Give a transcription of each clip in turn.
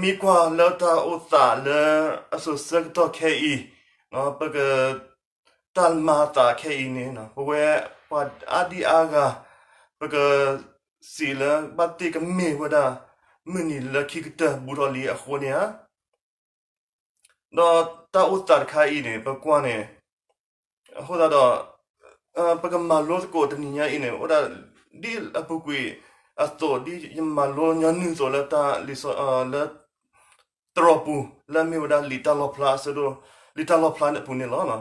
မ့ၢ်ကွၢ်လၢတၢ်အိၣ်သးလၢအစိၤဆၢကတီၢ်ခဲအံၤ, ပက, တၢ်မၤအသးခဲအံၤန့ၣ် ပဝဲပှၤအါဒံအါဂၤ ပကစံးလၢဘၣ်သ့ၣ်ကမ့ၢ်ဝဲဒၣ် မုၢ်နံၤလၢခံကတၢၢ်ဘူးထီၣ်လံအဃိန့ၣ်ဧါ. ဒီးတၢ်အိၣ်သးတခါအံၤန့ၣ် ပကွၢ်န့ၣ်, အဃိသတးဒီး ပကမၤလိသကိးတနံၤညါအံၤန့ၣ် အိၣ်ဒၣ်ဒ်အပူၤကွံာ်အသိး ဒ်ယမၤလိညီနုၢ်အသိးလၢတၢ်လံာ်စီဆှံ လၢတြီၤပူၤ လၢအမ့ၢ်ဝဲဒၣ်လံာ်တၢ်လီၣ်ဖျါအဆၢဒိၣ်, လံာ်တၢ်လီၣ်ဖျါန့ၣ်အပူၤန့ၣ်လီၤ.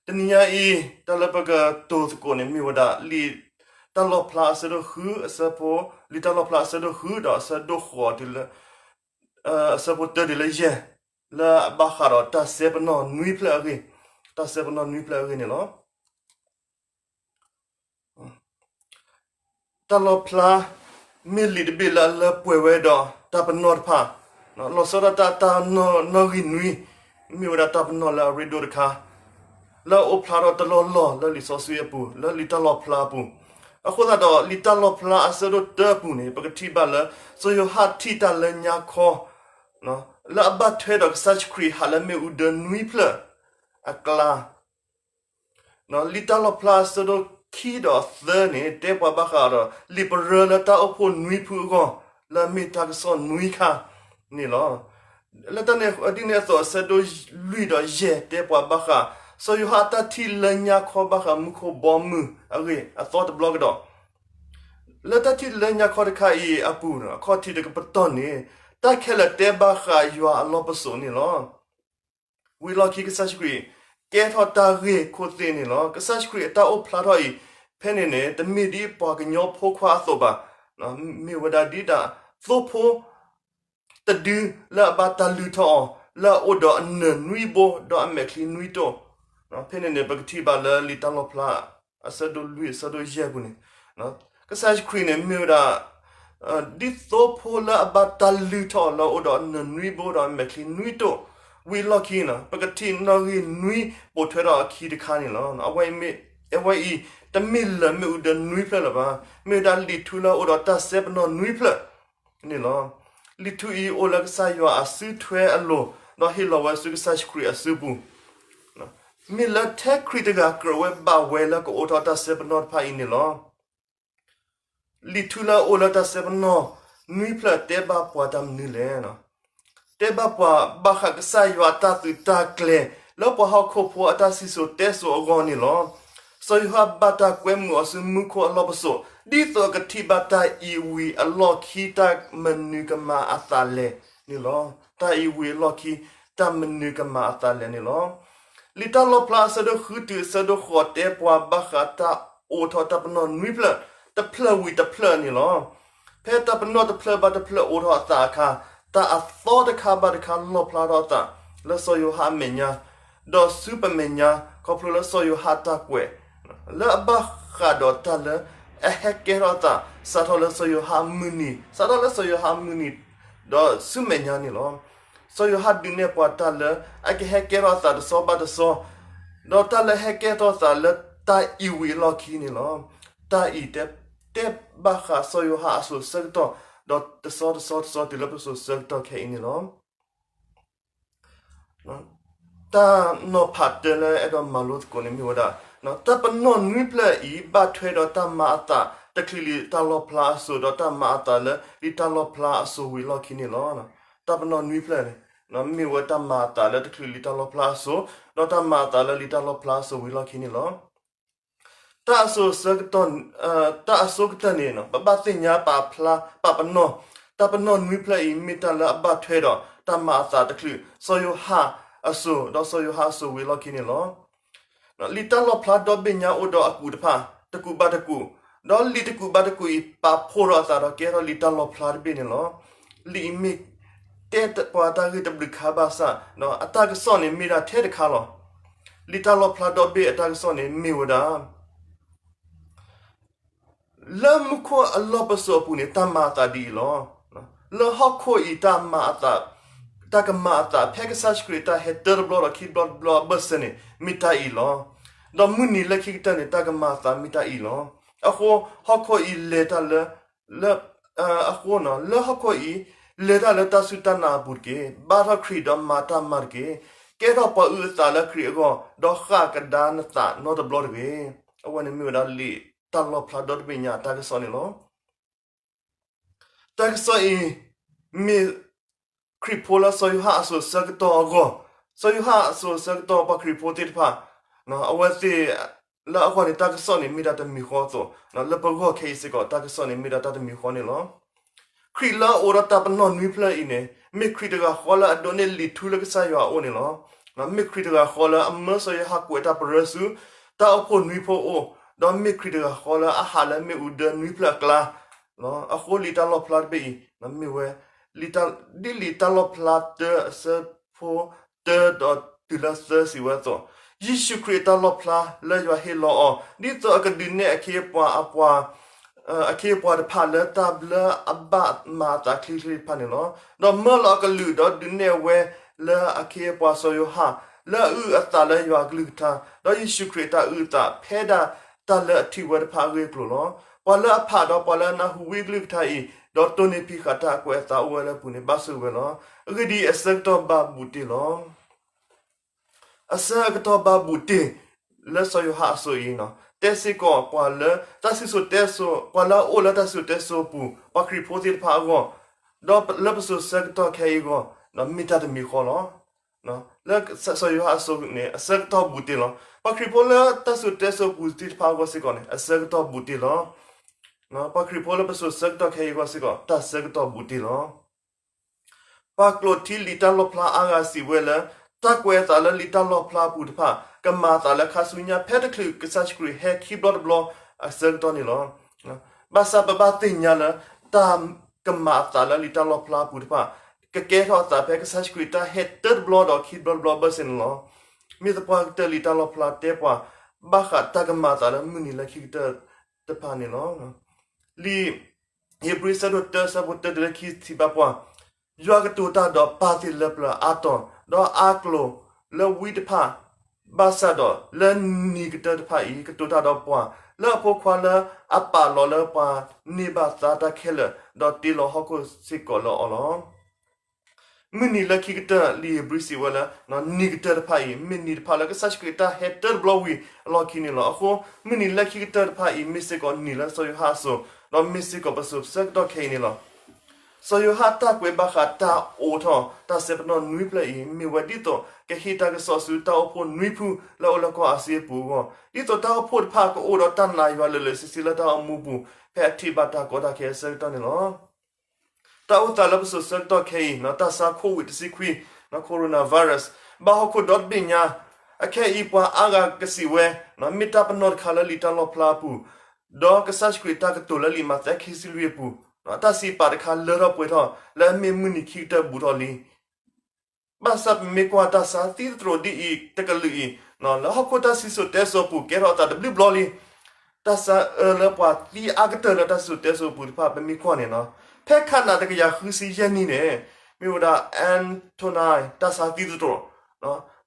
တနံၤညါအံၤ တၢ်လၢပကတိၤသကိးန့ၣ် မ့ၢ်ဝဲဒၣ် လံာ်တၢ်လီၣ်ဖျါအဆၢဒိၣ်ဃု အဆၢဖိ, လံာ်တၢ်လီၣ်ဖျါအဆၢဒိၣ်ဃုဒီးအဆၢဒိၣ်ဃိးတုၤလၢ အဆၢဖိတၢတုၤလၢယဲၢ်, လၢအဘၣ်ဃးဒီးတၢ်စဲပနီၣ်နွံဖျၢၣ်အဂ့ၢ်, တၢ်စဲပနီၣ်နွံဖျၢၣ်အဂ့ၢ်န့ၣ်လီၤ. တၢ်လီၣ်ဖျါ မ့ၢ်လံာ်တဘ့ၣ်လၢအလၢပှဲၤဝဲဒီးတၢ်ပနီၣ်တဖၣ်, လီၤဆီဒၣ်တၢ်တၢ်နီၣ်ဂံၢ်နွံ, မ့ၢ်ဝဲဒၣ်တၢ်ပနီၣ်လၢအရ့ဒိၣ်တခါ, လၢအအိၣ်ဖျါထီၣ်တလီၢ်လီၢ်လၢလံာ်စီဆှံအပူၤ လၢလံာ်တၢ်လီၣ်ဖျါအပူၤ, အဃိသတးဒီး လံာ်တၢ်လီၣ်ဖျါအဆၢဒိၣ်တၢအပူၤန့ၣ် ပကထံၣ်ဘၣ်လၢ စီၤယိၤဟၣ်ထံၣ်တၢ်လၢညါခီ လၢအဘၣ်ထွဲဒီးကစၢ်ယ့ၣ်ၡူးခရံာ်ဟးလၢမ့ၣ်အူဒၢနွံဖျၢၣ်အကျါ, လံာ်တၢ်လီၣ်ဖျါအဆၢဒိၣ်ခံဒီးသၢန့ၣ် တဲပှၤဘၣ်ဃးဒီး လံာ်ပရၢလၢတၢ်အိၣ်ဖှိၣ်နွံဖုအဂီၢ် လၢအမ့ၢ်တၢ်ကစီၣ်နွံခါန့ၣ်လီၤ. လၢတၢ်န့ၣ်ဒ်န့ၣ်အသိး အဆၢဒိၣ်လွံၢ်ဒီးယဲၢ်တဲပှၤဘၣ်ဃး စီၤယိၤဟၣ်အတၢ်ထံၣ်လၢညါခီဘၣ်ဃးမူခိၣ်ဘီမုၢ်အဂ့ၢ်အသီတဘျီကဒီး, လၢတၢ်ထံၣ်လၢညါခီတခါအံၤအပူၤ အခီၣ်ထံးတကပတီၢ်န့ၣ် တၢ်ခဲလၢာ်တဲဘၣ်ဃးယွၤအလီၢ်ပစိာ်န့ၣ်လီၤ. ဝံၤအလီၢ်ခံကစၢ်ယ့ၣ်ၡူးခရံာ် ကဲထီၣ်တၢ်ဂ့ၢ်ခိၣ်သ့ၣ်န့ၣ်လီၤ. ကစၢ်ယ့ၣ်ၡူးခရံာ်အတၢ်အိၣ်ဖျါထီၣ်အံၤ ဖဲန့ၣ်န့ၣ် တမ့ၢ်ဒ်ပှၤကညီဖိခွါအသိးဘၣ်, မ့ၢ်ဝဲဒၣ်ဒ်သိဖိ တဒုလၢအဘၣ်တၢ်လုၢ်ထီၣ်အီၤ လၢအအိၣ်ဒီးအနၢၤနွံဘိ ဒီးအမဲာ်ချံနွံတိၢ်, ဖဲန့ၣ်န့ၣ် ပကထံၣ်ဘၣ်လၢလံာ်တၢ်လီၣ်ဖျါ အဆၢဒိၣ်လွံၢ်အဆၢဒိၣ်ယဲၢ်ပူၤန့ၣ် ကစၢ်ယ့ၣ်ၡူးခရံာ်န့ၣ် မ့ၢ်ဝဲဒၣ် ဒ်သိဖိလၢအဘၣ်တၢ်လုၢ်ထီၣ်အီၤလၢအအိၣ်ဒီးအနၢၤနွံဘိဒီးအမဲာ်ချံနွံတိၢ်, ဝံၤအလီၢ်ခံန့ၣ် ပကထံၣ်နီၣ်ဂံၢ်နွံပိာ်ထွဲဒီးအခံတခါန့ၣ်လီၤ. အဝဲအံၤ တမ့ၢ်လၢာ်မ့ၣ်အူဒၢနွံဖျၢၣ်လၢၤဘၣ်, မ့ၢ်ဝဲဒၣ်လံာ်ထူလၢအအိၣ်ဒီးတၢ်စဲပနီၣ်နွံဖျၢၣ်န့ၣ်လီၤ. လံာ်ထူအံၤအိၣ်လၢကစၢ်ယွၤအစုထွဲအလိၤ, ဒီးဟ့ၣ်လီၤဝဲဆူကစၢ်ယ့ၣ်ၡူးခရံာ်အစုပူၤ, မ့ၢ်လၢထဲခရံာ်တဂၤကြၢးဝဲဘၣ်ဝဲလၢကအိးထီၣ်တၢ်စဲပနီၣ်တဖၣ်အံၤန့ၣ်လီၤ. လံာ်ထူလၢအအိၣ်လၢတၢ်စဲပနီၣ်နွံဖျၢၣ်တဲဘၣ်ပှၤတၢ်မနုၤလဲၣ်. တဲဘၣ်ပှၤဘၣ်ဃးကစၢ်ယွၤအတၢ်သုးတၢ်ကျဲၤ လၢပှၤဟီၣ်ခိၣ်ဖိအတၢ်စံၣ်စိၤတဲစိၤအဂီၢ်န့ၣ်လီၤ. စီၤယိၤဟၣ်ဘၣ်တၢ်ကွဲမုာ်အီၤဆူမူခိၣ်အလီၢ်ပစိာ် ဒ်သိးအကထံၣ်ဘၣ်တၢ်အံၤဝံၤအလီၢ်ခံ တၢ်မနုၤကမၤအသးလဲၣ်န့ၣ်လီၤ. တၢ်အံၤဝံၤအလီၢ်ခံ တၢ်မနုၤကမၤအသးလဲၣ်န့ၣ်လီၤ. လံာ်တၢ်လီၣ်ဖျါအဆၢဒိၣ်ဃုတုၤအဆၢဒိၣ်ဃိးတဲပှၤဘၣ်ဃးတၢ်အိးထီၣ်တၢ်ပနီၣ်နွံဖျၢၣ်, တဖျၢၣ်ဝံၤတဖျၢၣ်န့ၣ်လီၤ. ဖဲတၢ်ပနီၣ်တဖျၢၣ်ဘၣ်တဖျၢၣ်အိးထီၣ်အသးအခါ, တၢ်အသီတခါဘၣ်တခါလီၣ်ဖျါထီၣ်အသး လၢစီၤယိၤဟၣ်အမဲာ်ညါ, ဒီးဆူပမဲာ်ညါ ခီဖျိလၢစီၤယိၤဟၣ်တၢ်ကွဲး လၢအဘၣ်ဃးဒီးတၢ်လၢအဟဲကဲထီၣ်အသး စးထီၣ်လၢစီၤယိၤဟၣ်အမုၢ်နံၤ, စးထီၣ်လၢစီၤယိၤဟၣ်အမုၢ်နံၤ ဒီးဆူမဲာ်ညါန့ၣ်လီၤ. စီၤယိၤဟၣ်ဒုးနဲၣ်ပှၤတၢ်လၢအကဟဲကဲထီၣ်အသးတစီဘၣ်တစီ, ဒီးတၢ်လၢဟဲကဲထီၣ်အသးလၢတၢ်အံၤဝံၤအလီၢ်ခံန့ၣ်လီၤ. တၢ်အံၤတဲ, တဲဘၣ်ဃးစီၤယိၤဟၣ်အစိၤဆၢကတီၢ်, ဒီးတစီတစီတစီတုၤလၢပစိၤဆၢကတီၢ်ခဲအံၤန့ၣ်လီၤ. တၢ်နီၤဖးတၢလၢအဲၣ်ဒိးမၤလိသကိးန့ၣ်မ့ၢ်ဝဲဒၣ်, တၢ်ပနီၣ်နွံဖျၢၣ်အံၤ ဘၣ်ထွဲဒီးတၢ်မၤအသးတချုးလံာ်တၢ်လီၣ်ဖျါအစိၤ ဒီးတၢ်မၤအသးလၢလံာ်တၢ်လီၣ်ဖျါအစိၤဝံၤအလီၢ်ခံန့ၣ်လီၤ. တၢ်ပနီၣ်နွံဖျၢၣ်န့ၣ် မ့ၢ်ဝဲတၢ်မၤအသးလၢတချုးလံာ်တၢ်လီၣ်ဖျါအစိၤ ဒီးတၢ်မၤအသးလၢလံာ်တၢ်လီၣ်ဖျါအစိၤဝံၤအလီၢ်ခံန့ၣ်လီၤ. တၢ်အစိၤဆၢကတီၢ်, တၢ်အဆိကတၢၢ်န့ၣ် ပဘၣ်သ့ၣ်ညါပာ်ဖျါပာ်ပနီၣ်, တၢ်ပနီၣ်နွံဖျၢၣ်အံၤ မ့ၢ်တၢ်လၢအဘၣ်ထွဲဒီးတၢ်မၤအသးတချုး စီၤယိၤဟၣ်အစိၤ ဒီးစီၤယိၤဟၣ်အစိၤဝံၤအလီၢ်ခံန့ၣ်လီၤ. လံာ်တၢ်လီၣ်ဖျါဒီဘ့ၣ်ညါအိၣ်ဒီးအကူးတဖၣ် တကူးဘၣ်တကူး, ဒီးလံာ်တကူးဘၣ်တကူးအံၤ ပာ်ဖှိၣ်ထီၣ်အသးဒီးကဲထီၣ်လံာ်တၢ်လီၣ်ဖျါတဘ့ၣ်န့ၣ်လီၤ. လံာ်အံၤမ့ၢ်တဲပှၤတၢ်ဂ့ၢ်တဘျုးခါဘၣ်ဆၣ် အတၢ်ကစီၣ်န့ၣ်မ့ၢ်ဒၣ်ထဲတခါလီၤ. လံာ်တၢ်လီၣ်ဖျါဒီဘ့ၣ်အတၢ်ကစီၣ်န့ၣ်မ့ၢ်ဝဲဒၣ် လၢမူခိၣ်အလီၢ်ပစိာ်အပူၤန့ၣ် တၢ်မၤအသးဒ်အံၤလီၤ. လၢဟီၣ်ခိၣ်အံၤတၢ်မၤအသး, တၢ်ကမၤအသး ဖဲကစၢ်ယ့ၣ်ၡူးခရံာ်တၢ်ဟဲတၢတဘျီဒီးခံဘျီတဘျီအဘၢၣ်စၢၤန့ၣ် မ့ၢ်တၢ်အံၤလီၤ. ဒီးမုၢ်နံၤလၢခံကတၢၢ်န့ၣ် တၢ်ကမၤအသးမ့ၢ်တၢ်အံၤလီၤ. အဃိ ဟီၣ်ခိၣ်အံၤလဲၤတၢ်လၢ, လၢ, အဃိ လၢဟီၣ်ခိၣ်အံၤ လဲၤတၢ်လၢတၢ်စူၢ်တၢ်နာ်အပူၤတက့ၢ်. ဘါထီၣ်ခရံာ်ဒီးမၤတၢ်မၤတက့ၢ်. ကဲထီၣ်ပှၤအုၣ်အသးလၢခရံာ်အဂီၢ်, ဒီးဃၣ်ကဒါနသးနီတဘျီတဂ့ၤ. အဝဲန့ၣ်မ့ၢ်ဝဲဒၣ်လံာ်တၢ်လီၣ်ဖျါဒီတဘ့ၣ်ညါအတၢ်ကစီၣ်န့ၣ်လီၤ. တၢ်ကစီၣ်အံၤ မ့ၢ်ခရံာ်ဖိလၢစီၤယိၤဟၣ်အစိၤအဆၢကတီၢ်အဂီၢ်, စီၤယိၤဟၣ်အစိၤအဆၢကတီၢ် ပှၤခရံာ်ဖိသ့ၣ်တဖၣ် အဝဲသ့ၣ်လၢအဂီၢ်န့ၣ် တၢ်ကစီၣ်န့ၣ်မ့ၢ်ဒၣ်တမံၤဃီအသိး, လၢပဂီၢ်ခဲအံၤစ့ၢ်ကီး တၢ်ကစီၣ်န့ၣ်မ့ၢ်ဒၣ်တၢ်တမံၤဃီန့ၣ်လီၤ. ခရံာ်လၢအအိၣ်ဒီးတၢ်ပနီၣ်နွံဖျၢၣ်အံၤန့ၣ် မ့ၢ်ခရံာ်တဂၤဃီလၢအဒိးန့ၢ်လံာ်ထူလၢကစၢ်ယွၤအအိၣ်န့ၣ်လီၤ. မ့ၢ်ခရံာ်တဂၤဃီလၢအမၢစီၤယိၤဟၣ်ကွဲးတၢ်ပရၢဆူ တၢ်အိၣ်ဖှိၣ်နွံဖှိၣ်အအိၣ်, ဒီးမ့ၢ်ခရံာ်တဂၤဃီလၢအဟးလၢမ့ၣ်အူဒၢနွံဖျၢၣ်အကျါ အဃိလံာ်တၢ်လီၣ်ဖျါတဘ့ၣ်အံၤ မ့ၢ်ဝဲ ဒ်လံာ်တၢ်လီၣ်ဖျါတၢအဆၢဖိ တၢဒီးတုၤလၢသၢစံးဝဲအသိး, ယ့ၣ်ၡူးခရံာ်အတၢ်လီၣ်ဖျါလၢယွၤဟ့ၣ်လီၤအီၤ ဒ်သိးအကဒုးနဲၣ်အခ့အပှၤအပှၤ အခ့အပှၤတဖၣ်လၢတၢ်ဘျၢအဘၣ်မၤအသး ချ့ချ့တဖၣ်န့ၣ်လီၤ. ဒီးမၢလီၤအကလုာ်ဒီးဒုးနဲၣ်ဝဲလၢအခ့အပှၤစီၤယိၤဟၣ် လၢအအုၣ်အသးလၢယွၤအကလုၢ်ကထါ, ဒီးယ့ၣ်ၡူးခရံာ်အတၢ်အုၣ်အသး ဖဲဒၣ်တၢ်လၢအထံၣ်ဝဲတဖၣ်အဂ့ၢ်အကျိၤလီၤ. ပှၤလၢအဖးဒီးပှၤလၢအနၢ်ဟူဝံအကလုၢ်ကထါအံၤ ဒီးတိၢ်န့ၢ်ဖံးဃာ်တၢ်အကွဲးအသးအိၣ်ဝဲလၢအပူၤန့ၣ် ဘၣ်ဆိၣ်ဂ့ၤဝဲလီၤ. အဂ့ၢ်ဒ်အံၤ, အဆၢကတီၢ်ဘၣ်ဘူးတ့ၢ်လီၤ. အဆၢကတီၢ်ဘၣ်ဘူးတ့ၢ် လၢစီၤယိၤဟၣ်အစိၤအံၤ တဲစ့ၢ်ကီးပှၤလၢတၢ်စံၣ်စိၤတဲစိၤ, ပှၤလၢအအိၣ်လၢတၢ်စံၣ်စိၤတဲစိၤအပူၤ, ပှၤခရံာ်ဖိသ့ၣ်တဖၣ်အဂီၢ်, ဒီးလၢပစိၤဆၢကတီၢ်ခဲအံၤအဂီၢ် မ့ၢ်တၢ်တမံၤဃီလီၤ. လၢစီၤယိၤဟၣ်အစိၤန့ၣ် အဆၢကတီၢ်ဘူးတ့ၢ်လီၤ. ပှၤခရံာ်ဖိလၢတၢ်စံၣ်စိၤတဲစိၤအပူၤသ့ၣ်တဖၣ်အဂီၢ်စ့ၢ်ကီးန့ၣ် အဆၢကတီၢ်ဘူးတ့ၢ်လီၤ. ပှၤခရံာ်ဖိလၢပစိၤဆၢကတီၢ်ခဲအံၤအဂီၢ်စ့ၢ်ကီး တၢ်ဆၢကတီၢ်ဘူးတ့ၢ်လီၤ. ပှၤကျိာ်ထံလံာ်တၢ်လီၣ်ဖျါအါဂၤစံးဝဲလၢ တၢ်ကွဲးအသးလၢလံာ်တၢ်လီၣ်ဖျါအပူၤတဖၣ် ကမၤအသးလၢခါဆူညါ ဖဲတချုးကစၢ်ယ့ၣ်ၡူးခရံာ်ဟဲခံဘျီတဘျီအဆၢကတီၢ်န့ၣ်လီၤ. ဘၣ်ဆၣ်ပဘၣ်သ့ၣ်ညါလၢ တၢ်ကမၤအသးလၢလံာ်တၢ်လီၣ်ဖျါအပူၤတဖၣ် ကကဲထီၣ်အသးဖဲကစၢ်ယ့ၣ်ၡူးခရံာ်တၢ်ဟဲတၢတဘျီဒီးခံဘျီတဘျီဘၢၣ်စၢၤန့ၣ်လီၤ. မ့ၢ်သပှၢ်ကတၢၢ်လံာ်တၢ်လီၣ်ဖျါတဲပှၤ ဘၣ်ဃးတၢ်ကမၤအသးလၢမုၢ်နံၤလၢခံကတၢၢ်တဖၣ်န့ၣ်လီၤ. လံာ်ဧ့ၤဘြံၤဆၢဒိၣ်တၢ ဆၢဖိတၢတုၤလၢခံထံၣ်ဘၣ်ပှၤ, ယွၤကတိၤတၢ်ဒီးပၢ်သ့ၣ်လၢပျၢၤအါတီၤ, ဒီးအါကျိၤလၢဝံတဖၣ်, ဘၣ်ဆၣ်ဒီးလၢနံၤကတၢၢ်တဖၣ်အံၤ ကတိၤတၢ်ဒီးပှၤ, လၢအဖိခွါလၢအပာ်လီၤလၢပှၤန့ၢ်ဘၣ်သါတၢ်ခဲလၢာ်, ဒီးတ့လီၤဟီၣ်ခိၣ်စ့ၢ်ကီးလၢအီၤလီၤ. မုၢ်နံၤလၢခံကတၢၢ် လံာ်ဧ့ၤဘြံၤစံးဝဲလၢ နံၤကတၢၢ်တဖၣ်အံၤ မ့ၢ်နံၤတဖၣ်လၢကစၢ်ယ့ၣ်ၡူးခရံာ်တၢ်ဟဲတၢတဘျီဝံၤအလီၢ်ခံန့ၣ်လီၤ. အဃိ မုၢ်နံၤလၢခံကတၢၢ်တဖၣ်အံၤ မ့ၢ်စ့ၢ်ကီးနံၤလၢစီၤယိၤဟၣ်အစိၤ, ဒီးမ့ၢ်စ့ၢ်ကီးပစိၤဆၢကတီၢ်ခဲအံၤန့ၣ်လီၤ. စီၤယိၤဟၣ်တၢ်ကွဲးဘၣ်ဃးတၢ်အိးထီၣ်တၢ်စဲပနီၣ်နွံဖျၢၣ်အံၤ မ့ၢ်ဝဲဒ်သိးကဟ့ၣ်တၢ်ကစီၣ်ဆူတၢ်အိၣ်ဖှိၣ်နွံဖုလၢအအိၣ်လၢကီၢ်အၤစံအပူၤအဂီၢ်, ဒ်သိးတၢ်အိၣ်ဖှိၣ်တဖၣ်ကအိၣ်ဒီးတၢ်နာ်ယွၤလၢာ်လၢာ်ဆ့ဆ့လၢတၢ်အိၣ်မူပူၤ ဖဲအထံၣ်ဘၣ်တၢ်ကီတၢ်ခဲအဆၢကတီၢ်န့ၣ်လီၤ. တၢ်အိၣ်သးလၢပစိၤဆၢကတီၢ်ခဲအံၤ တၢ်ဆါ Covid တဆံခွံ coronavirus ဘၣ်ဟီၣ်ခိၣ်ဒီတဘ့ၣ်ညါ, အခဲအံၤပှၤအါဂၤကစံးဝဲ မ့ၢ်တၢ်ပနီၣ်တခါလၢလံာ်တၢ်လီၣ်ဖျါအပူၤ, ဒီးကစၢ်ယ့ၣ်ၡူးခရံာ်တၢ်ကတိၤလၢလံာ်မးသဲခံဆံလွံၢ်အပူၤ, တၢ်စံးပာ်တခါလၢထီၣ်ပှဲၤထီၣ် လၢအမ့ၢ်မုၢ်နံၤခံကတၢၢ်ဘူးထီၣ်လံ. ဘၣ်ဆၣ်ပမ့ၢ်ကွၢ်တၢ်ဆါသံသတြိာ်ဒ်အံၤတကလုာ်အံၤ လၢဟီၣ်ခိၣ်တၢ်စံၣ်စိၤတဲစိၤအပူၤ ကဲထီၣ်အသးတဘျုးဘျီလံ. တၢ်ဆါအၢလၢပှၤသံအါကတၢၢ်လၢတၢ်စံၣ်စိၤတဲစိၤအပူၤတဖၣ် ပမ့ၢ်ကွၢ်န့ၣ်လီၤ, ဖဲခးနၣ်တကယၤဃုဆံယဲၢ်နံၣ်န့ၣ် မ့ၢ်ဝဲဒၣ် Anthony တၢ်ဆါသံသတြိာ်,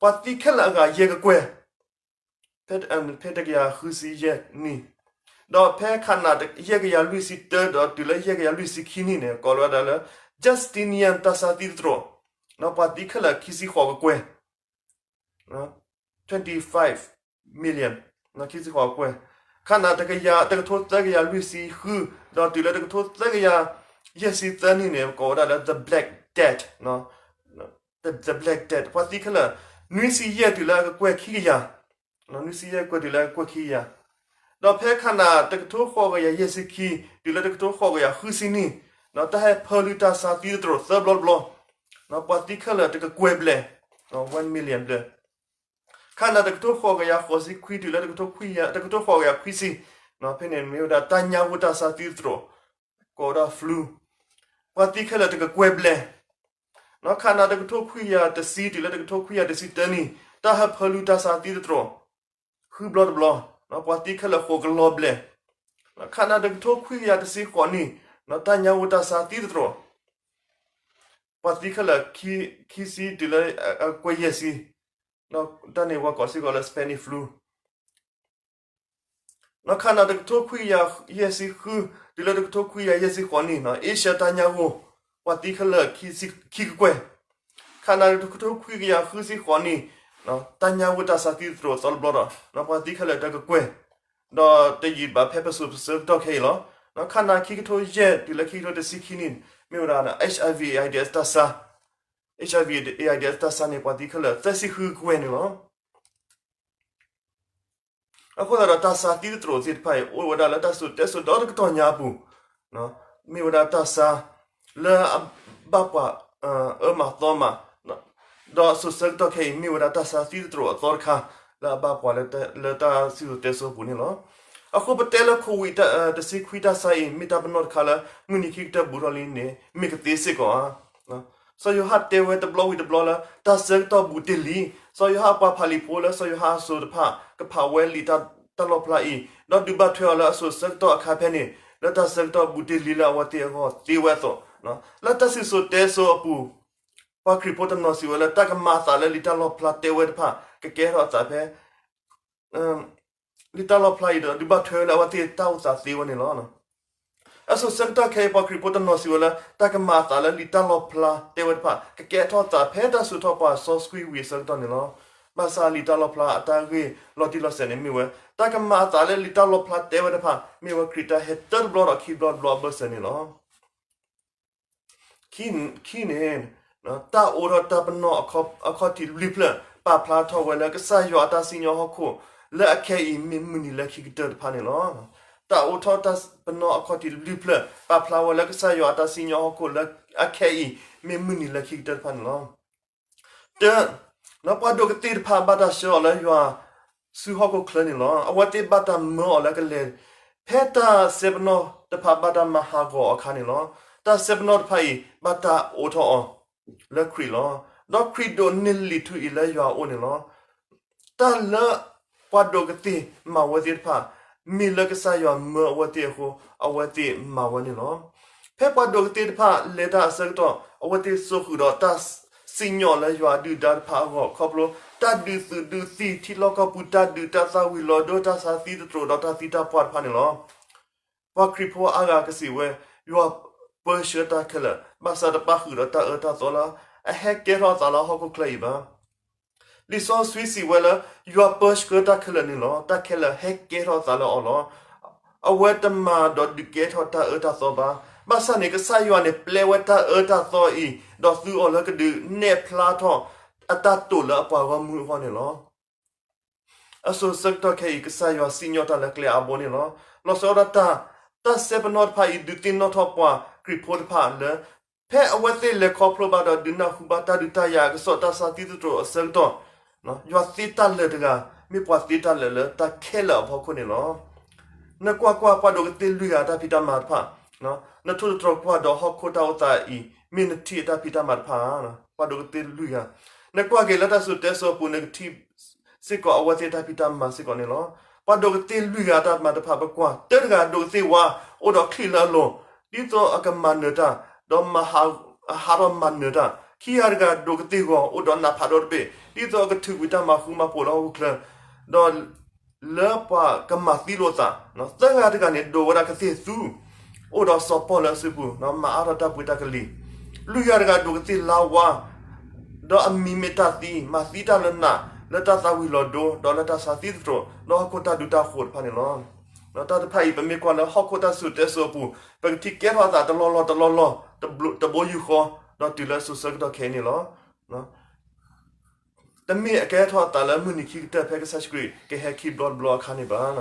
ပှၤသံခဲလၢာ်အဂၤယဲၢ်ကကွဲၢ် ဖဲတကယၤဃုဆံယဲၢ်နံၣ်, ဒီးဖဲခးနၣ်ယဲၢ်ကယၤလွံၢ်ဆံတၢ ဒီးတုၤလၢယဲၢ်ကယၤလွံၢ်ဆံခံနံၣ်န့ၣ် ကိးလီၤဝဲဒၣ်လၢ Justinian တၢ်ဆါသံသတြိာ်, ပှၤသံခဲလၢာ်ခံဆံဃိးကကွဲၢ်, twenty five million, ခံဆံဃိးကကွဲၢ်, ခးနၣ်တကယၤ တကထိသၢကယၤလွံၢ်ဆံဃု ဒီးတုၤလၢတကထိသၢကယၤယဲၢ်ဆံသၢနံၣ်န့ၣ် ကိးဝဲဒၣ်လၢ the Black Death, the Black Death ပှၤသံခဲလၢာ် နွံဆံယဲၢ်တုၤလၢအကကွဲၢ်ခံကယၤ, နွံဆံယဲၢ်ကွဲၢ်တုၤလၢအကကွဲၢ်ခံကယၤ, ဒီးဖဲခးနၣ်တကထိဃိးကယၤယဲၢ်ဆံခံ တုၤလၢတကထိဃိးကယၤဃုဆံနံၣ်, တၢ်ဟဲဖၢလုၢ်တၢ်ဆါသံသတြိာ်သၢဘျီတဘျီ, ပှၤသံခဲလၢာ်တကကွဲၢ်ဘျဲၣ်, one million ဘျဲၣ်, ခးနၣ်တကထိဃိးကယၤဃိးဆံခွံ တုၤလၢတကထိခွံကယၤ, တကထိဃိးကယၤခွံဆံ, ဖဲန့ၣ်မ့ၢ်ဝဲဒၣ်တၢ်ညါဂိၢ်တၢ်ဆါသံသတြိာ်, ကိးဝဲဒၣ် flu, ပှၤသံခဲလၢာ်တကကွဲၢ်ဘျဲၣ်, ခးနၣ်တကထိခွံကယၤတဆံ တုၤလၢတကထိခွံကယၤတဆံတၢနံၣ် တၢ်ဟဲဖၢလုၢ်တၢ်ဆါသံသတြိာ် ဃုဘျီတဘျီ, ပှၤသံခဲလၢာ်ဃိးကလီၤဘျဲၣ်, ခးနၣ်တကထိခွံကယၤတဆံဃိးနံၣ် တၢ်ညါဂိၢ်တၢ်ဆါသံသတြိာ် ပှၤသံခဲလၢာ်ခံဆံတုၤလၢအကွဲၢ်ယဲၢ်ဆံ, တၢ်န့ၣ်ပှၤကိးစ့ၢ်ကီးလၢ Spanish flu, ခးနၣ်တကထိခွံကယၤယဲၢ်ဆံဃု တုၤလၢတကထိခွံကယၤယဲၢ်ဆံဃိးနံၣ် Asia တၢ်ညါဂိၢ် ပှၤသံခဲလၢာ်ခံကကွဲၢ်, ခးနၣ်ရံၣ်တကထိခွံကယၤဃုဆံဃိးနံၣ်, တၢ်ညါဝဲတၢ်ဆါသံသတြိာ်အသီတဘျီဒီး ပှၤသံခဲလၢာ်တကကွဲၢ်, ဒီးတယံာ်ဘၣ်ဖဲပစိၤပဆၢကတီၢ်ခဲအံၤလီၤ. ခးနၣ်ခံကထိယဲၢ်တုၤလၢခံကထိတဆံခံနံၣ် မ့ၢ်ဝဲဒၣ် HIV AIDS တၢ်ဆါ, HIV AIDS တၢ်ဆါန့ၣ် ပှၤသံခဲလၢာ် သၢဆံဃုကကွဲၢ်န့ၣ်လီၤ. အဃိသတးဒီး တၢ်ဆါသံသတြိာ်သ့ၣ်တဖၣ်အံၤ အိၣ်ဝဲဒၣ်လၢတၢ်စိၤတဲစိၤဒီတကတီၢ်ညါအပူၤ, မ့ၢ်ဝဲဒၣ်တၢ်ဆါ လၢအဘၣ်ပှၤအၢမၤသီမး, ဒီးအစိၤဆၢကတီၢ်ခဲအံၤ မ့ၢ်ဝဲဒၣ်တၢ်ဆါသံသတြိာ်အသီတခါ လၢအဘၣ်ပှၤလၢတၢ်စံၣ်စိၤတဲစိၤအပူၤန့ၣ်လီၤ. အဃိပတဲလၢ COVID တဆံခွံတၢ်ဆါအံၤ မ့ၢ်တၢ်ပနီၣ်တခါလၢ မုၢ်နံၤခံကတၢၢ်ဘူးထီၣ်လံန့ၣ် မ့ၢ်ကသ့စ့ၢ်ကီးဧါ. စီၤယိၤဟၣ်တဲဝဲတဘျီဝံၤတဘျီလၢ တၢ်ဆၢကတီၢ်ဘူးတ့ၢ်လံ. စီၤယိၤဟၣ်အပှၤဖးလံာ်ဖိလၢစီၤယိၤဟၣ်အစိၤတဖၣ် ကဖးဝဲလံာ်တၢ်လီၣ်ဖျါအံၤ ဒီးဒုးဘၣ်ထွဲအီၤလၢအစိၤဆၢကတီၢ်အခါဖဲန့ၣ် လၢတၢ်ဆၢကတီၢ်ဘူးတ့ၢ်လံလၢအဝဲသ့ၣ်အဂီၢ်သ့ဝဲအသိး, လၢတၢ်စံၣ်စိၤတဲစိၤအပူၤ ပှၤခရံာ်ဖိတနီၤစံးဝဲလၢ တၢ်ကမၤအသးလၢလံာ်တၢ်လီၣ်ဖျါတဲဝဲတဖၣ် ကကဲထီၣ်အသးဖဲ လံာ်တၢ်လီၣ်ဖျါအံၤဒီး ဒုးဘၣ်ထွဲဝဲလၢအဝဲသ့ၣ်တၢ်အိၣ်သးသ့ဝဲန့ၣ်လီၤ. အစိၤဆၢကတီၢ်ခဲအံၤ ပှၤခရံာ်ဖိတနီၤစံးဝဲလၢ တၢ်ကမၤအသးလၢလံာ်တၢ်လီၣ်ဖျါတဲဝဲတဖၣ် ကကဲထီၣ်သးဖဲတၢ်စိာ်ထီၣ်ပှၤစီဆှံဝံၤအဆၢကတီၢ်န့ၣ်လီၤ. ဘၣ်ဆၣ်လံာ်တၢ်လီၣ်ဖျါအတၢ်ဂ့ၢ်လီၤတံၢ်လီၤဆဲးန့ၣ်မ့ၢ်ဝဲ တၢ်ကမၤအသးလၢလံာ်တၢ်လီၣ်ဖျါတဲဝဲတဖၣ် မ့ၢ်ဝဲခရံာ်တၢ်ဟဲတၢတဘျီဒီးခံဘျီတဘျီအဘၢၣ်စၢၤန့ၣ်လီၤ. ခံန့ᣣ် တၢ်အိးထီၣ်တၢ်ပနီၣ်အခီၣ်ထံးလွံၢ်ဖျၢၣ် ပာ်ဖျါထီၣ်ဝဲလၢကစၢ်ယွၤအတၢ်စံၣ်ညီၣ်ဟီၣ်ခိၣ် လၢအခဲအံၤမ့ၢ်မုၢ်နံၤလၢခံကတၢၢ်တဖၣ်န့ၣ်လီၤ. တၢ်အိးထီၣ်တၢ်ပနီၣ်အခီၣ်ထံးလွံၢ်ဖျၢၣ် ပာ်ဖျါဝဲလၢကစၢ်ယွၤအတၢ်စံၣ်ညီၣ်ဟီၣ်ခိၣ်လၢအခဲအံၤ မ့ၢ်မုၢ်နံၤလၢခံကတၢၢ်တဖၣ်န့ၣ်လီၤ. တၢ, ပှၤဒိးကသ့ၣ်တဖၣ်ဘၣ်တၢ်ဆှၢအီၤလၢယွၤစုဟီၣ်ခိၣ်ချၢန့ၣ်လီၤ. အဝဲသ့ၣ်ဘၣ်တၢ်မၢအီၤလၢကလဲၤ ဖဲတၢ်စဲပနီၣ်တဖၣ်ဘၣ်တၢ်မၤဟးဂီၤအခါန့ၣ်လီၤ. တၢ်စဲပနီၣ်တဖၣ်အံၤ ဘၣ်တၢ်အိးထီၣ်အီၤလၢခရံာ်လီၤ. ဒီးခရံာ်ဒိးန့ၢ်လံာ်ထူအံၤလၢယွၤအအိၣ်န့ၣ်လီၤ. တၢ်လၢပှၤဒိးကသ့ၣ်မၤဝဲသ့ၣ်တဖၣ် မ့ၢ်လၢကစၢ်ယွၤမၢအဝဲသ့ၣ်အဃိ အဝဲသ့ၣ်မၤဝဲန့ၣ်လီၤ. ဖဲပှၤဒိးကသ့ၣ်တဖၣ်လဲၤတၢ်အဆၢကတီၢ် အဝဲသ့ၣ်စိာ်ဃုာ်ဒီးတၢ်စံၣ်ညီၣ်လၢယွၤအဒုၣ်ဒါတဖၣ်အဂီၢ် ခီဖျိ တၢ်ဒုးသုးဒုးသံၣ် ထံလီၢ်ကီၢ်ပူၤတၢ်ဒုး တၢ်သၣ်ဝံၤလီၤဒိ တၢ်ဆါသံသတြိာ်ဒီးတၢ်သံတၢ်ပှၢ်တဖၣ်န့ၣ်လီၤ. ပှၤခရံာ်ဖိအါဂၤကစံးဝဲ, ယွၤပၢဆှၢတၢ်ခဲလၢာ် ဘၣ်ဆၣ်တပၣ်ဃုာ်ဒီးတၢ်အၢတၢ်သီလၢ အဟဲကဲထီၣ်အသးလၢဟီၣ်ခိၣ်ချၢအံၤဘၣ်. လံာ်စီဆှံစံးဝဲလၢ ယွၤပၢဆှၢတၢ်ခဲလၢာ်န့ၣ်လီၤ. တၢ်ခဲလၢာ်ဟဲကဲထီၣ်အသးလၢအီၤလီၤ. အဝဲတမၤဒီးဒုးကဲထီၣ်တၢ်အၢတၢ်သီဘၣ်. ဘၣ်ဆၣ်န့ၣ် ကစၢ်ယွၤန့ၣ် ပျဲဝဲတၢ်အၢတၢ်သီအံၤ ဒီးသူအီၤလၢကဒုးနဲၣ်ဖျါထီၣ် အတၢ်တိာ်လၢအပှၤဂီၢ်မုၢ်အဂီၢ်န့ၣ်လီၤ. အစိၤဆၢကတီၢ်ခဲအံၤ ကစၢ်ယွၤစံၣ်ညီၣ်တၢ်လၢကျဲအါဘိန့ၣ်လီၤ. လီၤဆီဒၣ်တၢ်, တၢ်စဲပနီၣ်တဖၣ်အံၤ ဒုးသ့ၣ်နီၣ်ထီၣ်ပှၤခရံာ်ဖိတဖၣ်လၢ ဖဲအဝဲသ့ၣ်လဲၤခီဖျိဘၣ်ဒီးဒုးနၢ်ဟူဘၣ်တၢ်ဒုးတၢ်ယၤအကစီၣ် တၢ်ဆါသံသတြိာ်အဆၢကတီၢ်, ယွၤသ့တၢ်လၢာ်တဂၤ မ့ၢ်ပှၤသ့တၢ်လၢာ်လၢတၢ်ခဲလၢာ်အဖီခိၣ်န့ၣ်လီၤ. နကွၢ်ကွၢ် ပှၤဒိးကသ့ၣ်လွံၢ်ဂၤအတၢ်ဖံးတၢ်မၤတဖၣ်, နထိၣ်သတြီၤကွၢ်ဒီးဟီၣ်ခိၣ်တၢ်အိၣ်သးအံၤ မ့ၢ်နထံၣ်အတၢ်ဖံးတၢ်မၤတဖၣ်, ပှၤဒိးကသ့ၣ်လွံၢ်ဂၤ, နကွၢ်က့ၤလၢတၢ်စိၤတဲစိၤအပူၤ နကထံၣ်စ့ၢ်ကီးအဝဲသ့ၣ်တၢ်ဖံးတၢ်မၤစ့ၢ်ကီးန့ၣ်လီၤ. ပှၤဒိးကသ့ၣ်လွံၢ်ဂၤအတၢ်မၤတဖၣ် ပကွၢ်, တၢတဂၤဒိးကသ့ၣ်ဝါ အိၣ်ဒီးချံၣ်လၢအလိၤ, ဒ်သိးအကမၤနၢၤတၢ်, ဒီးမၤဟး, ဟးထီၣ်မၤနၢၤတၢ်, ခံဂၤတဂၤဒိးကသ့ၣ်ဂီၤ အိၣ်ဒီးနးဖးဒိၣ်တဘ့ၣ် ဒ်သိးအကထုးကွံာ်တၢ်မၤဃူမၤဖိးလၢဟီၣ်ခိၣ်ချၢ, ဒီး လၢပှၤကမၤသံလိာ်သး, သၢဂၤတဂၤန့ၣ် ဒိးဝဲဒၣ်ကသ့ၣ်သူ, အိၣ်ဒီးစီၤပီၣ်လၢအစုပူၤ, မၤအါထီၣ်တၢ်ပှ့ၤတၢ်ကလံၤ, လွံၢ်ဂၤတဂၤဒိးကသ့ၣ်လါဝါ, ဒီးအမံၤမ့ၢ်တၢ်သံ, မၤသံတၢ်လၢနး, လၢတၢ်သၣ်ဝံၤလီၤဒိ, ဒီးလၢတၢ်ဆါသံသတြိာ်, ဒီးဟီၣ်ခိၣ်တၢ်ဒုးတၢ်ဃိးတဖၣ်န့ၣ်လီၤ. တၢ်တဖၣ်အံၤ ပမ့ၢ်ကွၢ်လၢဟီၣ်ခိၣ်တၢ်စိၤတဲစိၤအပူၤ ပကထံၣ်ကဲထီၣ်အသးတလီၢ်လီၢ်တလီၢ်လီၢ်, တဘိယူၢ်ဃီ, ဒီးတုၤလၢစိၤဆၢကတီၢ်ခဲအံၤန့ၣ်လီၤ. တမ့ၢ်အကဲထီၣ်အသးလၢမုၢ်နံၤခံကတၢၢ် ဖဲကစၢ်ယ့ၣ်ၡူးခရံာ်ကဟဲခံဘျီတဘျီအခါန့ၣ်ဘၣ်.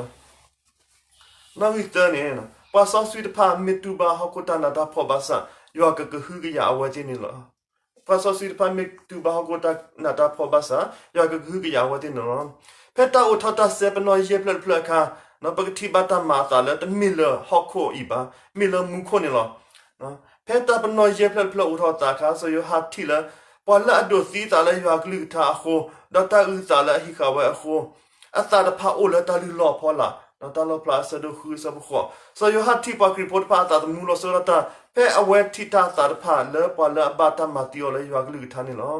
နီၣ်ဂံၢ်သၢန့ၣ်, ပှၤစီဆှံတဖၣ်မ့ၢ်တူၢ်ဘၣ်ဟီၣ်ခိၣ်တၢ်နးတၢ်ဖှီၣ်ဘၣ်ဆၣ်, ယွၤကကဟုကယာ်အဝဲသ့ၣ်န့ၣ်လီၤ. ပှၤစီဆှံတဖၣ်မ့ၢ်တူၢ်ဘၣ်ဟီၣ်ခိၣ်တၢ်နးတၢ်ဖှီၣ်ဘၣ်ဆၣ်, ယွၤကကဟုကယာ်အဝဲသ့ၣ်န့ၣ်လီၤ. ဖဲတၢ်အိးထီၣ်တၢ်စဲပနီၣ်ယဲၢ်ဖျၢၣ်တဖျၢၣ်အခါ, ပကထံၣ်ဘၣ်တၢ်မၤအသးလၢတမ့ၢ်လၢဟီၣ်ခိၣ်အံၤဘၣ်, မ့ၢ်လၢမူခိၣ်န့ၣ်လီၤ. ဖဲတၢ်ပနီၣ်ယဲၢ်ဖျၢၣ်တဖျၢၣ်အိးထီၣ်အသးအခါ စီၤယိၤဟၣ်ထံၣ်လၢ ပှၤလၢအဒိးသံအသးလၢယွၤကလုၢ်ကထါအဃိ, ဒီးတၢ်အုၣ်အသးလၢအဟံးဃာ်ဝဲအဃိ, အသးတဖၣ်အိၣ်လၢတၢ်လုၢ်လီၢ်အဖီလာ်, တၢ်လီၣ်ဖျါအဆၢဒိၣ်ဃုအဆၢဖိဃိး, စီၤယိၤဟၣ်ထံၣ်ပှၤခရံာ်ဖိတဖၣ်အသးသမူလီၤဆီဒၣ်တၢ် ဖဲအဝဲထံၣ်တၢ်အသးတဖၣ်လၢပှၤလၢအဘၣ်တၢ်မၤသံအီၤလၢယွၤကလုၢ်ကထါန့ၣ်လီၤ.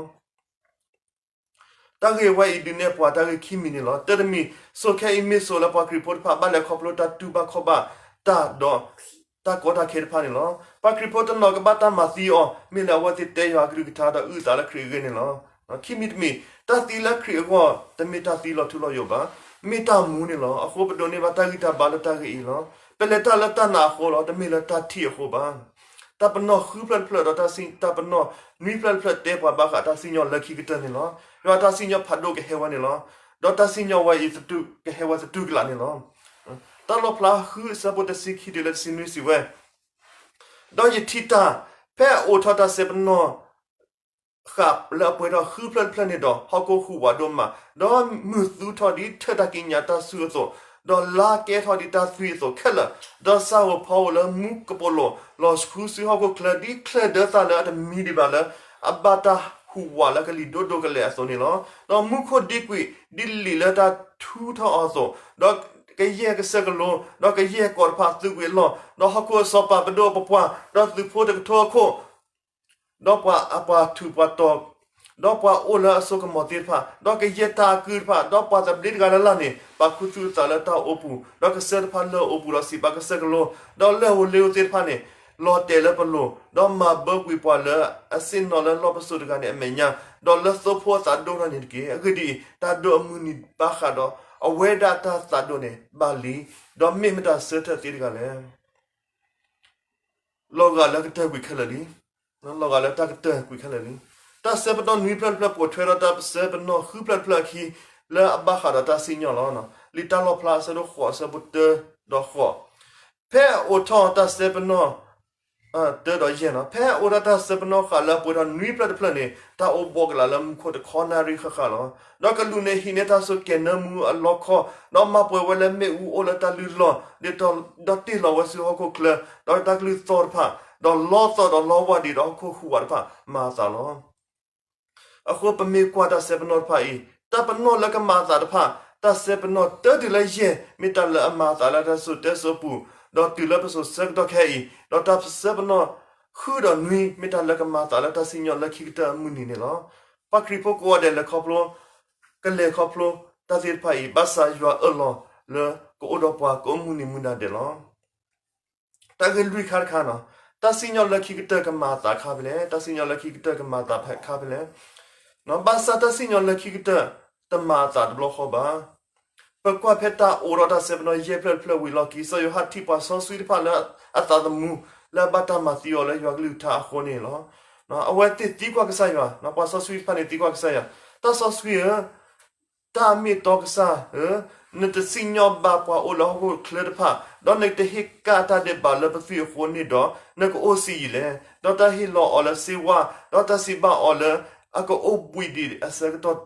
တၢ်ဂ့ၢ်ဝဲအံၤဒုးနဲၣ်ပှၤတၢ်ဂ့ၢ်ခံမံၤန့ၣ်လီၤ. တၢတမံၤ, စိၤခဲအံၤမ့ၢ်စိၤလၢပှၤခရံာ်ဖိတဖၣ်ဘၣ်လဲၤခီဖျိတၢ်တူၢ်ဘၣ်ခီၣ်ဘၣ်တၢ်ဒီး တၢ်ကီတၢ်ခဲတဖၣ်န့ၣ်လီၤ. ပှၤခရံာ်ဖိတနီၤကဘၣ်တၢ်မၤသံအီၤ မ့ၢ်လၢအဝဲသ့ၣ်တဲယွၤအကလုၢ်ကထါဒီးအုၣ်သးလၢခရံာ်အဂ့ၢ်န့ၣ်လီၤ. ခံမံၤတမံၤ, တၢ်သံလၢခရံာ်အဂီၢ် တမ့ၢ်တၢ်သံလီၤထူလီၤယိာ်ဘၣ်, မ့ၢ်တၢ်မူန့ၣ်လီၤ. အဃိပဒိးန့ၢ်ဘၣ်တၢ်ဂံၢ်တၢ်ဘါလၢတၢ်ဂ့ၢ်အံၤလီၤ. ပလဲၤတၢ်လၢတၢ်နာ်အဃိလီၤ, တမ့ၢ်လၢတၢ်ထံၣ်အဃိဘၣ်. တၢ်ပနီၣ်ဃုဖျၢၣ်တဖျၢၣ်ဒီးတၢ်စံၣ်, တၢ်ပနီၣ်နွံဖျၢၣ်တဖျၢၣ်တဲပှၤဘၣ်ဃးတၢ်စံၣ်ညီၣ်လၢခံကတၢၢ်န့ၣ်လီၤ. ယွၤတၢ်စံၣ်ညီၣ်ဖးဒိၣ်ကဟဲဝဲန့ၣ်လီၤ. ဒီးတၢ်စံၣ်ညီၣ်ဝဲအံၤ ကဟဲဝဲသတူၢ်ကလာ်န့ၣ်လီၤ. တၢ်လီၣ်ဖျါဃုအဆၢဖိတဆံခံတုၤလၢတဆံနွံစံးဝဲ, ဒီးယထံၣ်တၢ်, ဖဲအအိးထီၣ်တၢ်စဲပနီၣ် ဃာ်လၢအပှဲၤထီၣ်ဃုဖျၢၣ်တဖျၢၣ်န့ၣ်ဒီး ဟီၣ်ခိၣ်ဟူးဝးဒိၣ်မး, ဒီးမုၢ်သူထီၣ်ဒ်ထၢၣ်တၢ်ကံးညာ်တၢ်ဆူၣ်အသိး, ဒီးလါကဲထီၣ်ဒ်တၢ်သွံၣ်အသိးခဲလၢာ်, ဒီးဆၣ်ဧိၤဖီဧိၤလၢမူကပိာ်လိၤ လီၤဃုဆူဟီၣ်ခိၣ်ချၢ ဒ်ချၢၣ်ဒၢသၣ်လၢအတမံဒံးဘၣ်လၢ အဘၣ်တၢ်ဟူးဝးလၢကလံၤဒိၣ်ဒိၣ်ကလဲာ်အသိးန့ၣ်လီၤ. ဒီးမူခိၣ်ဒံကွံာ်ဒ်လံာ်လၢတၢ်ထူထီၣ်အီၤအသိး, ဒီးကယဲၢ်ကစၢၢ်ကလိ, ဒီးကယဲၢ်ကီးတဖၣ်သုးကွံာ်အလီၢ်, ဒီးဟီၣ်ခိၣ်အစီၤပၤပဒိၣ်အပပှၢ်, ဒီးသုးဖိတကထိအခိၣ် ဒီးပှၤအပှၤထူးပှၤတီၤ, ဒီးပှၤအိၣ်လၢအစိကမီၤသ့ၣ်တဖၣ်, ဒီးကယဲၢ်တၢ်အကုၢ်တဖၣ်, ဒီးပှၤသဘျ့တဂၤလၢ်လၢ်န့ၣ် ပာ်ခူသူၣ်အသးလၢတၢ်အိၣ်ပူၤ, ဒီးကစၢၢ်တဖၣ်လၢအအိၣ်ပူၤဒီးစံးဘၣ်ကစၢၢ်ကလိ, ဒီးလၢၢ်ဧိၤလ့ဧိၤသ့ၣ်တဖၣ်န့ၣ် လီၤတဲာ်လၢပလိၤ, ဒီးမၤဘၢကွံာ်ပှၤလၢအဆ့ၣ်နီၤလၢလီၢ်ပစိာ်တဂၤန့ၣ်အမဲာ်ညါ, ဒီးလၢသိဖိအသးဒိၣ်ထီၣ်န့ၣ်တက့ၢ်. အဂ့ၢ်ဒ်အံၤ, တၢ်ဒိးအမုၢ်နံၤဘၣ်ဃးဒီးအဝဲဒၣ်တၢ်သးဒိၣ်န့ၣ်ဘၣ်လံ, ဒီးမ့ၢ်မတၤဆၢထၢၣ်သ့တဂၤလဲၣ်. လီၤဂာ်လၢကတၢၢ်ကွံာ်ခဲလၢာ်လံ. လီၤဂာ်လၢတၢ်ကတၢၢ်ကွံာ်ခဲလၢာ်လံ. တၢ်စဲပနီၣ်နွံဖျၢၣ်တဖျၢၣ်ပိာ်ထွဲဒီးတၢ်စဲပနီၣ်ဃုဖျၢၣ်တဖျၢၣ်အခံ လၢအဘၣ်ဃးဒီးတၢ်စံၣ်ညီၣ်လီၤ. လံာ်တၢ်လီၣ်ဖျါအဆၢဒိၣ်ဃိးအဆၢဖိတၢဒီးဃိး, ဖဲအအိးထီၣ်တၢ်စဲပနီၣ် တၢဒီးယဲၢ်န့ၣ်, ဖဲအအိးထီၣ်တၢ်စဲပနီၣ်ဃာ်လၢအပှဲၤထီၣ်နွံဖျၢၣ်တဖျၢၣ်န့ၣ် တၢ်အိၣ်ဘှီကလာ်လၢမူခိၣ်တခီနၣ်ရံၣ်ဃၣ်ဃၣ်လီၤ. ဒီးကလူးန့ၣ်ဟံးန့ၢ်တၢ်ဆိးကဲၤနၢမူအလီခီ, ဒီးမၤပှဲၤဝဲလၢမ့ၣ်အူအိၣ်လၢတၢ်လုၢ်လီၢ်, ဒီးတ့ၢ်လီၤဝဲဆူဟီၣ်ခိၣ်ချၢ, ဒီးတၢ်ကလုၢ်သီၣ်တဖၣ်, ဒီးလီသီၣ်ဒီးလီဝၢ်ဒံးဒီးဟီၣ်ခိၣ်ဟူးဝးတဖၣ်မၤအသးလီၤ. အဃိပမ့ၢ်ကွၢ်တၢ်စဲပနီၣ်တဖၣ်အံၤ, တၢ်ပနီၣ်လၢကမၤအသးတဖၣ်, တၢ်စဲပနီၣ်တၢတုၤလၢယဲၢ် မ့ၢ်တၢ်လၢအမၤအသးလၢတၢ်စိၤတဲစိၤအပူၤ, ဒီးတုၤလၢပစိၤဆၢကတီၢ်ခဲအံၤ, ဒီးတၢ်စဲပနီၣ်ဃုဒီးနွံ မ့ၢ်တၢ်လၢကမၤအသးလၢတၢ်စံၣ်ညီၣ်လၢခံကတၢၢ်အမုၢ်နံၤန့ၣ်လီၤ. ပှၤခရံာ်ဖိကိးဂၤဒဲးလဲၤခီဖျိ, ကလဲၤခီဖျိတၢ်သ့ၣ်တဖၣ်အံၤ, ဘၣ်ဆၣ်ယွၤအၢၣ်လီၤလၢကအိၣ်ဒီးပှၤကိးမုၢ်နံၤမုၢ်နၤဒဲးလီၤ. တၢ်ဂ့ၢ်လွံၢ်ခါတခါန့ၣ်, တၢ်စံၣ်ညီၣ်လၢခံကတၢၢ်ကမၤအသးခါဖဲလဲၣ်, တၢ်စံၣ်ညီၣ်လၢခံကတၢၢ်ကမၤအသးခါဖဲလဲၣ်. ဘၣ်ဆၣ်တၢ်စံၣ်ညီၣ်လၢခံကတၢၢ်တမၤအသးတဘျီဃီဘၣ်. ပကွၢ်ဖဲတၢ်အိးထီၣ်တၢ်စဲပနီၣ်ယဲၢ်ဖျၢၣ်တဖျၢၣ်ဝံၤအလီၢ်ခံ စီၤယိၤဟၣ်ထံၣ်ပှၤစီဆှံတဖၣ်လၢအသးသမူ လၢအဘၣ်တၢ်မၤသံအီၤလၢယွၤကလုၢ်ကထါအဃိန့ၣ်လီၤ. အဝဲသ့ၣ်သံကွၢ်ကစၢ်ယွၤ, ပှၤစီဆှံတဖၣ်န့ၣ်သံကွၢ်ကစၢ်ယွၤ, တၢ်စီဆှံဧၢ, တၢ်အမ့ၢ်တီကစၢ်ဧၢ, နတစံၣ်ညီၣ်ဘၣ်ပှၤအိၣ်လၢဟီၣ်ခိၣ်ချၢတဖၣ်, ဒီးနတဟ့ၣ်ကၣ်တၢ်ဒဲးဘးလၢပသွံၣ်အဃိန့ၣ်ဒီး, နကအိၣ်ဆံးယံာ်လဲၣ်. ဒီးတၢ်ဟ့ၣ်လီၤအီၤလၢစ့ဝါ, ဒီးတၢ်စံးဘၣ်အီၤလၢအကအိၣ်ဘှံးဒံးအဆၢကတီၢ်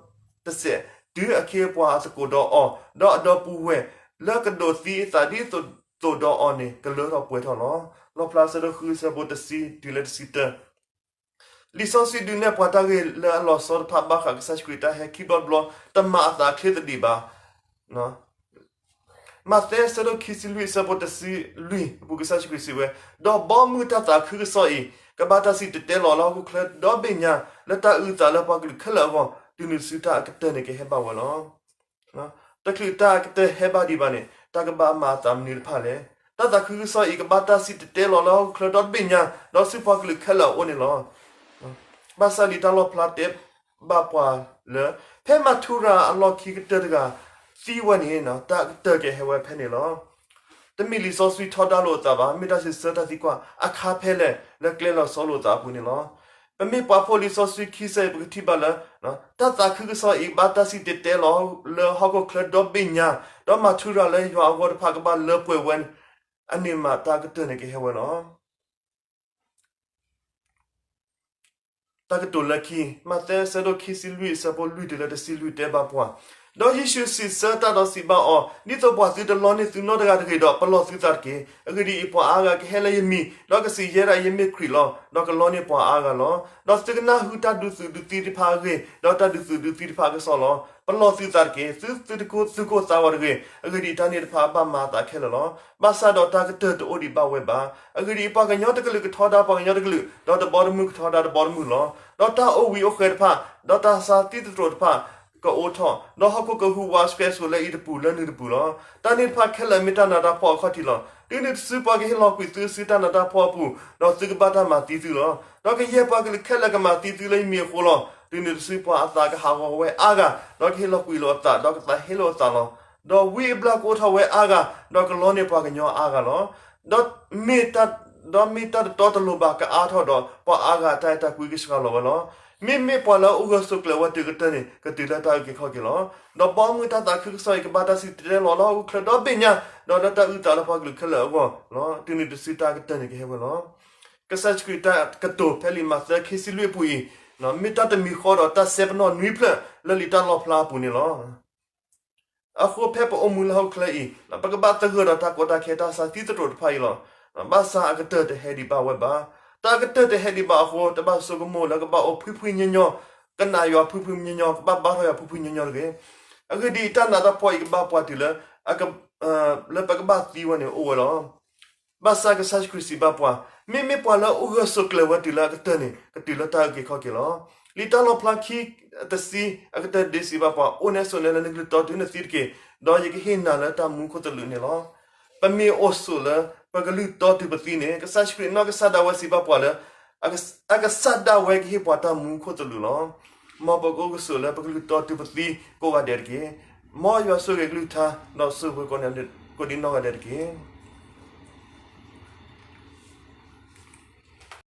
တစဲး, တုၤအခ့အပှၤအသကိးဒီးအီၤ, ဒီးအဒီပုၢ်ဝဲၢ်လၢကဒိးသံအသးဒ်သိးဒီးအီၤန့ၣ် ကလၢထီၣ်ပှဲၤထီၣ်လီၤ. လီၣ်ဖျါအဆၢဒိၣ်ဃုအဆၢဖိတဆံတုၤလၢတဆံတၢ လံာ်စီဆှံဒုးနဲၣ်ပှၤတၢ်ဂ့ၢ်လၢအလီၤဆီတဖၣ်ဘၣ်ဃးကစၢ်ယ့ၣ်ၡူးခရံာ်တၢ်ဟဲခံဘျီတဘျီ တမၤအသးချ့သဒံးဘၣ်. မးသဲအဆၢဒိၣ်ခံဆံလွံၢ်အဆၢဖိတဆံလွံၢ်အပူၤကစၢ်ယ့ၣ်ၡူးခရံာ်စံးဝဲ, ဒီးဘီမုၢ်တၢ်သးခုကစီၣ်အံၤ ကဘၣ်တၢ်စံၣ်တဲၤတဲလီၤလၢဟီၣ်ခိၣ်ချၢဒီဘ့ၣ်ညါ လၢတၢ်အုၣ်သးလၢပှၤကလုာ်ခဲလၢာ်အဂီၢ် တုၤနုၤစုတၢ်အကတၢၢ်န့ၣ်ကဟဲဘၣ်ဝဲလီၤ. တချုးတၢ်အကတၢၢ်ဟဲဘၣ်ဒံးဘၣ်န့ၣ် တၢ်ကဘၣ်မၤအသးမနုၤတဖၣ်လဲၣ်. တၢ်သးခုကစီၣ်အံၤ ကဘၣ်တၢ်စံၣ်တဲၤတဲလီၤလၢဟီၣ်ခိၣ်ချၢဒီဘ့ၣ်ညါ ဒီးဆူပှၤကလုာ်ခဲလၢာ်အအိၣ်န့ၣ်လီၤ. ဘၣ်ဆၣ်လံာ်တၢ်လီၣ်ဖျါတဲဘၣ်ပှၤလၢ ဖဲမၤထူရၤအလီၢ်ခံကတၢၢ်တဂၤသံဝဲန့ၣ် တၢ်ကတၢၢ်ကဟဲဝဲဖဲန့ၣ်လီၤ. တမ့ၢ်လံာ်စီဆှံထီဒါလိာ်အသးဘၣ်, မ့ၢ်တၢ်စံးဆၢတၢ်သံကွၢ်အခါဖဲလဲၣ်လၢကျဲလီၤဆီလိာ်သးအပူၤန့ၣ်လီၤ. ပမ့ၢ်ပာ်ဖှိၣ်လံာ်စီဆှံခံဆၢအံၤ ပကထံၣ်ဘၣ်လၢ တၢ်သးခုကစီၣ်အံၤ ဘၣ်တၢ်စံၣ်တဲၤတဲလီၤလၢဟီၣ်ခိၣ်ချၢဒီဘ့ၣ်ညါ, ဒီးမၤထူရၤလၢယွၤအဂီၢ်တဖၣ်ကဘၣ်လၢပှဲၤဝဲအန့ၣ်မး တၢ်ကတၢၢ်န့ၣ်ကဟဲဝဲလီၤ. တၢ်ကတိၤလၢခံ, မးသဲအဆၢဒိၣ်ခံဆံလွံၢ်အဆၢဖိလွံၢ်တုၤလၢတဆံလွံၢ်တဲဘၣ်ပှၤ, ဒီးယ့ၣ်ၡူးစံးဆၢတၢ်ဒီးစံးဘၣ်အီၤ, ဒ်သိးပှၤသုတလီန့ၢ်သုနီတဂၤတဂ့ၤဒီး ပလီၢ်သုသးတက့ၢ်. အဂ့ၢ်ဒ်အံၤ, ပှၤအါဂၤကဟဲလၢယမံၤ, ဒီးကစံးယဲဒၣ်ယမ့ၢ်ခရံာ်လီၤ, ဒီးကလီန့ၢ်ပှၤအါဂၤလီၤ. ဒီးသုကနၢ်ဟူတၢ်ဒုးသုးဒုးသံတဖၣ်အဂ့ၢ်, ဒီးတၢ်ဒုးသုးဒုးသံတဖၣ်အကစီၣ်လီၤ. ပလီၢ်သုသးတက့ၢ်. သုသုတကိးသူၣ်ကိးသးဂီၤတဂ့ၤ. အဂ့ၢ်ဒ်အံၤ, တၢ်န့ၣ်တဖၣ်ဘၣ်မၤအသးခဲလၢာ်လီၤ. ဘၣ်ဆၣ်ဒီးတၢ်ကတၢၢ်တအိၣ်ဒံးဘၣ်ဝဲဘၣ်. အဂ့ၢ်ဒ်အံၤ, ပှၤကညီတကလုာ်ကထီဒါပှၤကညီတကလုာ်, ဒီးတဘီတမုၢ်ကထီဒါတဘီတမုၢ်လီၤ. ဒီးတၢ်အိၣ်ဝံၤအိၣ်ဃဲၤတဖၣ်, ဒီးတၢ်ဆါသံသတြိာ်တဖၣ်, ကအိၣ်ထီၣ်, ဒီးဟီၣ်ခိၣ်ကဟုဝးစှဲစိၤလၢအံၤတပူၤလၢနုၤတပူၤလီၤ. တၢ်န့ၣ်တဖၣ်ခဲလၢာ်မ့ၢ်တၢ်နးတၢ်ဖှီၣ်အခီၣ်ထံးလီၤ. တုၤနုၤတစုပှၤကဟ့ၣ်လီၤကွံာ်သုဆူတၢ်နးတၢ်ဖှီၣ်အပူၤ, ဒီးသုကဘၣ်တၢ်မၤသံသုလီၤ. ဒီးကယဲၢ်ပှၤကလုာ်ခဲလၢာ်ကမၤသံသုလၢယမံၤအဃိလီၤ. တုၤနုၤတစုပှၤအသးကဟးဂီၤဝဲအါဂၤ, ဒီးကဟ့ၣ်လီၤကွံာ်လိာ်အသး, ဒီးကသးဟ့လိာ်အသးလီၤ. ဒီးဝံအဘျုးကအိၣ်ထီၣ်ဝဲအါဂၤ, ဒီးကလီန့ၢ်ပှၤကညီအါဂၤလီၤ. ဒီးမ့ၢ်တၢ်, ဒီးမ့ၢ်တၢ်တတီတလိၤဘၣ်ကအါထီၣ်ဒီး, ပှၤအါဂၤအတၢ်အဲၣ်တၢ်ကွံကစှၤလီၤဝဲလီၤ. မ့မ့ၢ်ပှၤလၢအအိၣ်ဂၢၢ်ဆိးကျၢၤဝဲတုၤကတၢၢ်န့ၣ် ကတုၤလၢတၢ်အုၣ်က့ၤခီၣ်က့ၤလီၤ. ဒီးဘီမုၢ်တၢ်သးခုကစီၣ်အံၤကဘၣ်တၢ်စံၣ်တဲၤတဲလီၤလၢဟီၣ်ခိၣ်ချၢဒီဘ့ၣ်ညါ, ဒီးလၢတၢ်အုၣ်သးလၢပှၤကလုာ်ခဲလၢာ်အဂီၢ်လီၤ. တုၤနုၤတစုတၢ်ကတၢၢ်န့ၣ်ကဟဲဝဲလီၤ. ကစၢ်ယ့ၣ်ၡူးခရံာ်တၢ်ကတိၤဖဲလံာ်မးသဲခံဆံလွံၢ်အပူၤအံၤ, မ့ၢ်တၢ်တမံၤဃီဒီးတၢ်စဲပနီၣ်နွံဖျၢၣ်လၢလံာ်တၢ်လီၣ်ဖျါအပူၤန့ၣ်လီၤ. အဃိဖဲပအိၣ်မူလၢဟီၣ်ခိၣ်ချၢအံၤ, ပကဘၣ်သဂၢၢ်ဒီးတၢ်ကီတၢ်ခဲတၢ်ဆါသံသတြိာ်တဖၣ်အံၤလီၤ. ဘၣ်ဆၣ်အကတၢၢ်တဟဲဒံးဘၣ်ဝဲဘၣ်. တၢ်အကတၢၢ်တဟဲဒံးဘၣ်အဃိ တဘၣ်ဆိကမိၣ်လၢကဘၣ်အိၣ်ဖှံဖှံညီညီ, ကနာ်ယွၤဖှံဖှံညီညီ, ကဘၣ်ဘါထီၣ်ယွၤဖှံဖှံညီညီတဂ့ၤ. အဂ့ၢ်ဒ်အံၤ, တၢ်နးတၢ်ဖှီၣ်အံၤကဘၣ်ပှၤတုၤလၢ လၢပကဘၣ်သံဝဲန့ၣ်အိၣ်ဝဲလီၤ. ဘၣ်ဆၣ်ကစၢ်ယ့ၣ်ၡူးခရံာ်စံးဘၣ်ပှၤ, မ့မ့ၢ်ပှၤလၢအအိၣ်ဂၢၢ်ဆိးကျၢၤဝဲတုၤလၢအကတၢၢ်န့ၣ် ကတုၤလၢတၢ်အုၣ်က့ၤခီၣ်က့ၤလီၤ. လံာ်တၢ်လီၣ်ဖျါခံတဆံအကတၢၢ်ဒ့စံးဘၣ်ပှၤ, အိၣ်နဲဆိးနဲလၢနကလုၢ်တီတုၤနသံတက့ၢ်, ဒီးယကဟ့ၣ်နၤလၢတၢ်မူခိၣ်သလုးန့ၣ်လီၤ. ပမ့ၢ်အိၣ်ဆိးလၢပကလုၢ်တီတုၤပသံန့ၣ်, ကစၢ်ယ့ၣ်ၡူးခရံာ်နီၢ်ကစၢ်ဒၣ်ဝဲစံးဘၣ်ပှၤလၢ အကစၢ်ဒၣ်ဝဲကဟ့ၣ်ပှၤတၢ်မူခိၣ်သလုးလီၤ. မ်ပကအိၣ်ကဆိးလၢပကလုၢ်တီတုၤပသံကိးဂၤဒဲးတက့ၢ်. မ်ယွၤဆိၣ်ဂ့ၤကလုၢ်ကထါ, ဒီးဆိၣ်ဂ့ၤပှၤကိးဒံနီၢ်ဂၤဒဲးတက့ၢ်.